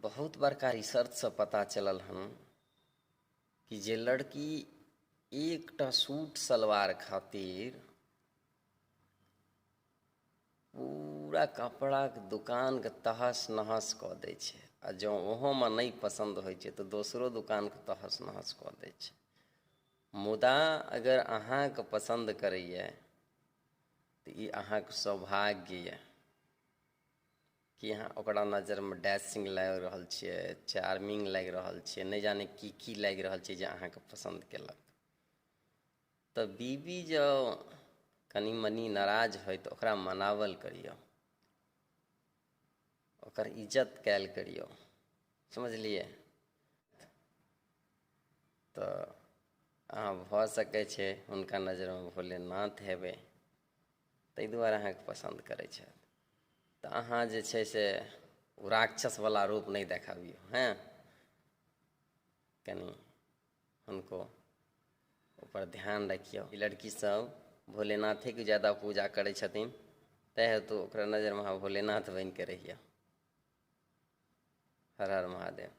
बहुत बड़का रिसर्चसँ पता चलल हन कि जे लड़की एकटा सूट सलवार खातिर पूरा कपड़ाके दोकानके तहस नहस कऽ दै छै, आ जँ ओहोमे नहि पसन्द होइ छै तऽ दोसरो दोकानके तहस नहस कऽ दै छै। मुदा अगर अहाँके पसन्द करैए तऽ ई अहाँके सौभाग्य यऽ कि अहाँ ओकरा नजरिमे डैशिंग लागि रहल छियै, चार्मिंग लागि रहल छियै, नहि जाने की की लागि रहल छै जे अहाँके पसन्द केलक। तऽ बीबी जँ कनि मनि नाराज होइ तऽ ओकरा मनावल करियौ, ओकर इज्जत कयल करियौ, समझलियै? तऽ अहाँ भऽ सकै छै हुनका नजरिमे भोलेनाथ हेबै, ताहि दुआरे अहाँके पसन्द करै छथि। तऽ अहाँ जे छै से ओ राक्षसवला रूप नहि देखाबियौ, हँ, कनि हुनको ऊपर ध्यान रखियौ। ई लड़की सब भोलेनाथेके ज्यादा पूजा करै छथिन, ताहि हेतु ओकरा नजरिमे अहाँ भोलेनाथ बनिके रहियौ। हर हर महादेव।